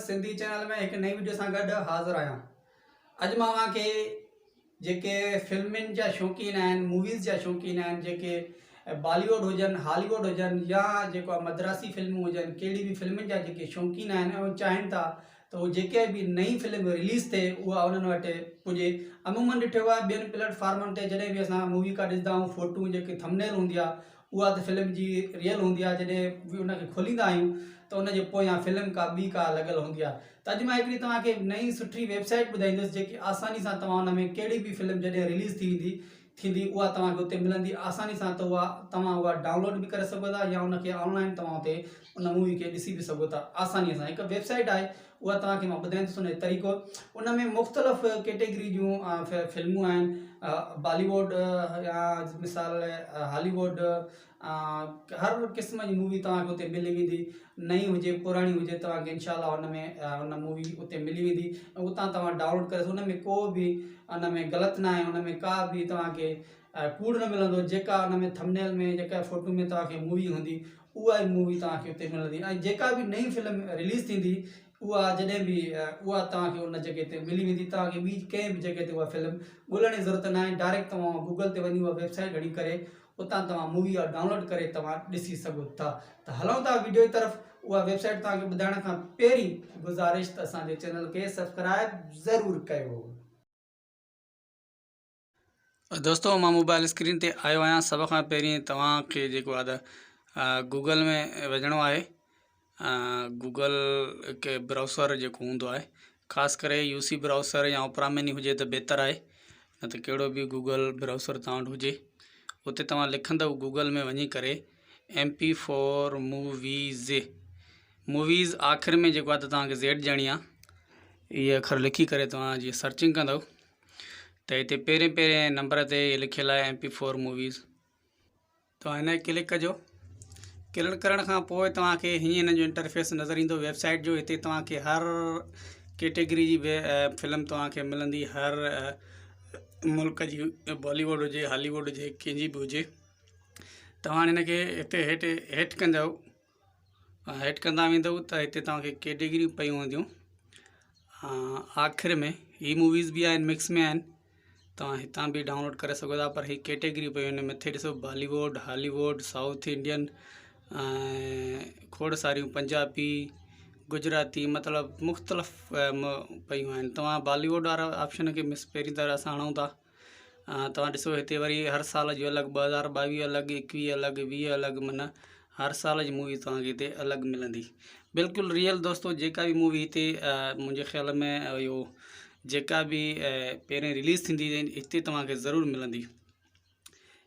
Sindhi channel ۾ هڪ نئين video سان گڏ حاضر آهيان. اڄ مان اوهان کي جيڪي فلمن جا شوقين آهن، موويز جا شوقين آهن، جيڪي بالي ووڊ هجن، هالي ووڊ هجن يا جيڪو آهي مدراسي فلمون هجن، ڪهڙي به فلمن جا جيڪي شوقين آهن ۽ چاهين ٿا ته هو جيڪي به نئين فلم رليز ٿئي اها انهن وٽ پڄي. عمومن ڏٺو آهي ٻين پليٽ فارمن تي جڏهن به اسان مووي ڪا ڏسندا آهيون فوٽو جيڪي ٿمنيل هوندي آهي اها ته فلم جي ريئل هوندي آهي جڏهن به ان کي کوليندا آهيون ته ان جي پويان فلم ڪا ٻي ڪا لڳل هوندي آهي ته اڄ مان هڪڙي توهان کي نئين سٺي ويب سائيٽ ٻڌائيندس جيڪي آساني سان توهان ان ۾ ڪهڙي به فلم جڏهن رليز ٿي ويندي ٿيندي اها توهان کي اتي ملندي آساني سان ته اها توهان اها ڊائونلوڊ به ڪري سگهو ٿا يا ان کي آن لائن توهان اتي ان مووي کي ڏسي به سگهو ٿا آساني سان هڪ ويب سائيٽ آهي اها توهان کي مان ٻڌائيندس ان جو طريقو ان ۾ مختلف ڪيٽيگري جون فلمون آهن بالي ووڊ يا مثال هالي ووڊ هر قسم جي مووي توهان کي اتي ملي ويندي نئين هجي پراڻي هجي توهان کي انشاء الله ان ۾ ان مووي اتي ملي ويندي ۽ اتان توهان ڊائونلوڊ ڪري ان ۾ ڪو به ان ۾ غلط ناهي ان ۾ ڪا به توهان کي ڪوڙ نه ملندو جيڪا ان ۾ ٿمنيل ۾ جيڪا فوٽو ۾ توهان کي مووي هوندي اها ئي مووي توهان کي اتي ملندي ۽ جيڪا به نئين فلم رليز ٿيندي اها جڏهن به اها توهان کي ان جڳهه تي ملي ويندي توهان کي ٻي ڪنهن به جڳهه تي اها فلم ڳولڻ جي ضرورت ناهي ڊائريڪٽ توهان گوگل تي وڃي اها ويب سائيٽ هڻي ڪري اتان توهان مووي اها ڊائونلوڊ ڪري توهان ڏسي سگهو ٿا ته هلون ٿا ويڊيو جي طرف اها ويب سائيٽ توهان کي ٻڌائڻ کان پهرين گذارش ته اسان جي چينل کي سبسڪرائب ضرور ڪيو. دوستو مان موبائل اسڪرين تي آيو آهيان سڀ کان پهرين توهان کي جيڪو آهي ته گوگل ۾ وڃڻو آهي گوگل هڪ برائوسر جيڪو هوندو آهي خاص ڪري يو سي برائوسر يا اوپرا مني هجي ته بهتر آهي نه ته ڪهڙو به گوگل برائوسر توهان وٽ هجي اتي توهان لکندو گوگل ۾ وڃي ڪري M P four movies movies آخر ۾ جيڪو آهي ته توهان کي زيڊ ڏيڻي آهي اهي اکر لکي ڪري توهان جي سرچنگ ڪندو ته هتي پهرين پهرين نمبر تي لکيل آهي ايم پي فور موويز توهان هن ڪلڪ ڪجو ڪلڪ ڪرڻ کان پوء توهان کي هيئن هن جو انٽرفيس نظر ايندو ويب سائيٽ جو هتي توهان کي هر ڪيٽيگري جي فلم توهان کي ملندي هر ملڪ جي بالي ووڊ هجي هالي ووڊ هجي ڪنهن جي به هجي توهان هن کي هتي هيٺ هيٺ ڪندو هيٺ ڪندا ويندؤ ته هتي توهان کي ڪيٽيگريون پيون هونديون آخر ۾ هي موويز به آهن مڪس ۾ آهن توهان هتان به ڊائونلوڊ ڪري سگهو ٿا پر هي ڪيٽيگريون پيون آهن مٿي ڏسو بالي ووڊ هالي ووڊ سائوٿ انڊين ۽ کوڙ ساريون پنجابي گجراتي مطلب مختلف پيون آهن توهان بالي ووڊ وارا آپشن کي مس پهرين ته اسان هڻون ٿا توهان ڏسو هتي وري هر سال جو الڳ 2022 الڳ 21 الڳ 20 الڳ معنيٰ هر سال جي مووي توهان کي هتي الڳ ملندي بلڪل ريئل دوستو جيڪا به مووي هتي منهنجي خيال ۾ اهو جيڪا به پهرين رليز ٿيندي هتي توهان کي ضرور ملندي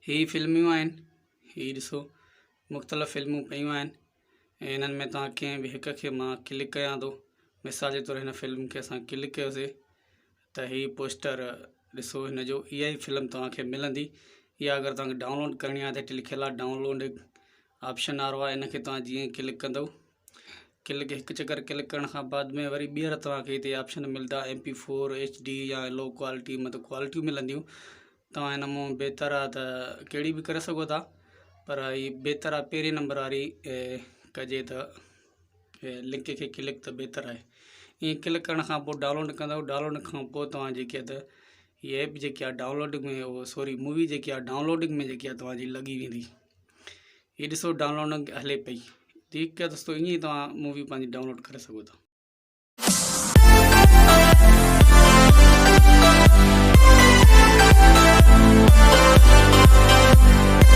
هي فلميون آهن هي ڏسو مختلف فلمون پيون آهن ۽ انهن ۾ توهان ڪنهن به هڪ کي مان ڪلڪ ڪيان ٿو مثال جي طور هن فلم کي اسان ڪلڪ ڪيوسي ته هي پوسٽر ڏسو هن جو اها ئي فلم توهان کي ملندي اها اگر توهان کي ڊائونلوڊ ڪرڻي آهي ته هتي لکيل آهي ڊائونلوڊ آپشن وارو آهي ان کي توهان جيئن ڪلڪ ڪندو ڪلڪ هڪ چڪر ڪلڪ ڪرڻ کان بعد ۾ وري ٻيهر توهان کي هتي آپشن ملندا M P four H D يا لو ڪوالٽي مطلب ڪوالٽيون ملنديون توهان هن مون بهتر آهي ته ڪهڙي به ڪري سگهو ٿا پر هي بهتر آهي پهرين نمبر واري ڪجي ته لنڪ کي ڪلڪ ته بهتر آهي ائين ڪلڪ ڪرڻ کان پوء ڊائونلوڊ ڪندو ڊائونلوڊ کان پوء توهان جيڪي آهي ته هي ايپ جيڪي آهي ڊائونلوڊنگ ۾ اهو سوري مووي جيڪي آهي ڊائونلوڊنگ ۾ جيڪي آهي توهان جي لڳي ويندي هي ڏسو ڊائونلوڊنگ هلي پئي ٺيڪ آهي دوستو ائين ئي توهان مووي پنهنجي ڊائونلوڊ ڪري سگهو ٿا.